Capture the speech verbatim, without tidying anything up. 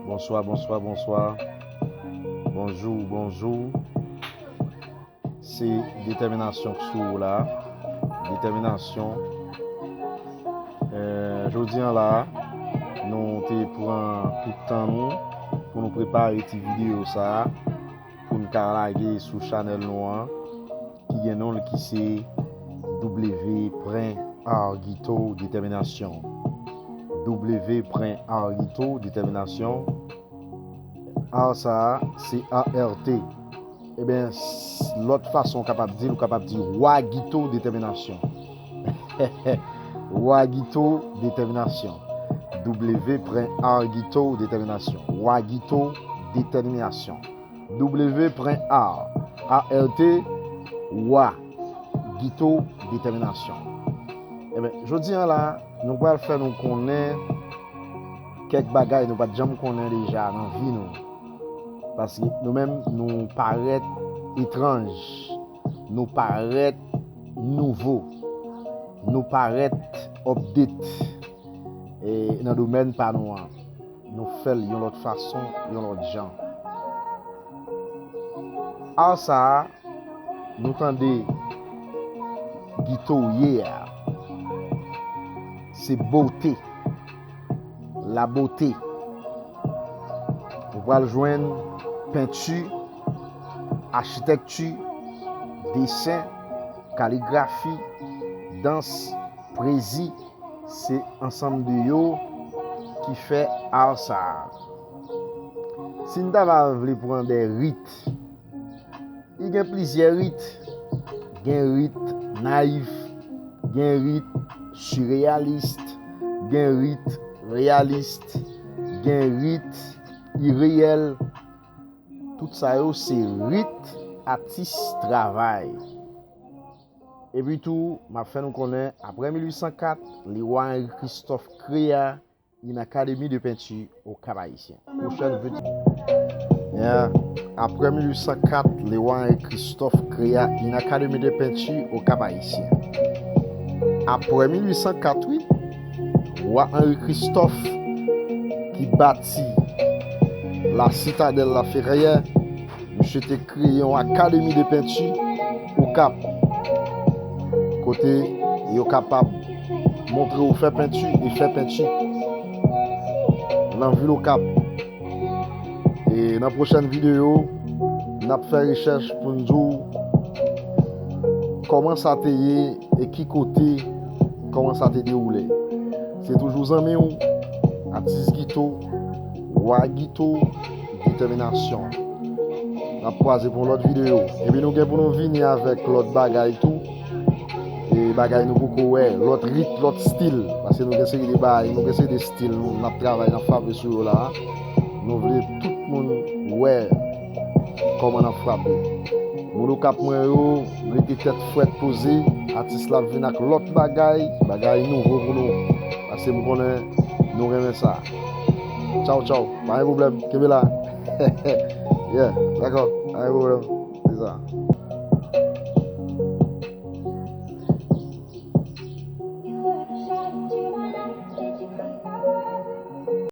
Bonswa, bonswa, bonswa. Bonjou, bonjou. Se detèminasyon k sou ou la. Detèminasyon. Eh, jodi an la, nou te pran tout tan nou pou nou prepare ti videyo sa a, pou n ka lage sou chanèl nou an, ki gen non l ki se W Pren Art Guito Detèminasyon. W Pren Art Guito Detèminasyon. Art sa a, se A R T. Ebyen, s- lòt fason w kapab di l, ou kapab di Wa Guito Detèminasyon. Wa Guito Detèminasyon. W Pren Art Guito Detèminasyon. Wa Guito Detèminasyon. W Pren Art. A R T, Wa Guito Detèminasyon. Ebyen, jodi an la, nou pral fè nou konnen kèk bagay nou pa t janm konnen deja nan vi nou. Paske nou menm, nou parèt etranj, nou parèt nouvo, nou parèt update, e, nan domèn pa nou an. Nou fè l yon lòt fason, yon lòt jan. Art sa a, nou tande Guito ye a, se bote, la bote. Ou pral jwenn penti, achitèkti, desen, kaligrafi, dans, pwezi, se ansanm de yo ki fè art sa a. Si n ta va vle pran de rit, li gen plizyè rit. Gen rit nayif, gen rit sireyalis, gen rit reyalis, gen rit ireyèl. Tout sa yo se rit atis travay. Epi tou, m ap fè nou konnen, apre mil uit san kat, Leroy Henri Christophe kreye Une Académie de Peinture au Cap-Haïtien. Pwochèn videyo. Yeah. Apre mil uit san kat, Leroy Henri Christophe kreye Une Académie de Peinture au Cap-Haïtien. Apre mil uit san kat, wi, Wa Henri Christophe ki bati La Citadelle La Ferrière, misye te kreye yon akademi de penti Okap, kote yo kapab montre w fè penti e fè penti nan vil Okap. E nan pwochèn videyo, n ap fè rechèch pou n di w kòman sa te ye e ki kote, kòman sa te dewoule. Se toujou zanmi w, Atis Guito, Wa Guito, Detèminasyon. N ap kwaze pou yon lòt videyo. Epi nou gen pou nou vini avèk lòt bagay tou. E bagay nou poko wè, lòt rit, lòt stil. Paske nou gen seri de bagay, nou gen seri de stil nou, n ap travay, n ap frape sou yo la. Nou vle tout moun wè kòman n ap frape. Moun Okap mwen yo, rete tèt frèt poze. Atis la ap vin ak lòt bagay, bagay nouvo pou nou. Paske m konnen nou renmen sa. Tchaw, tchaw. Pa gen pwoblèm. Kenbe la. Yeah, dakò. Pa gen pwoblèm. Se sa.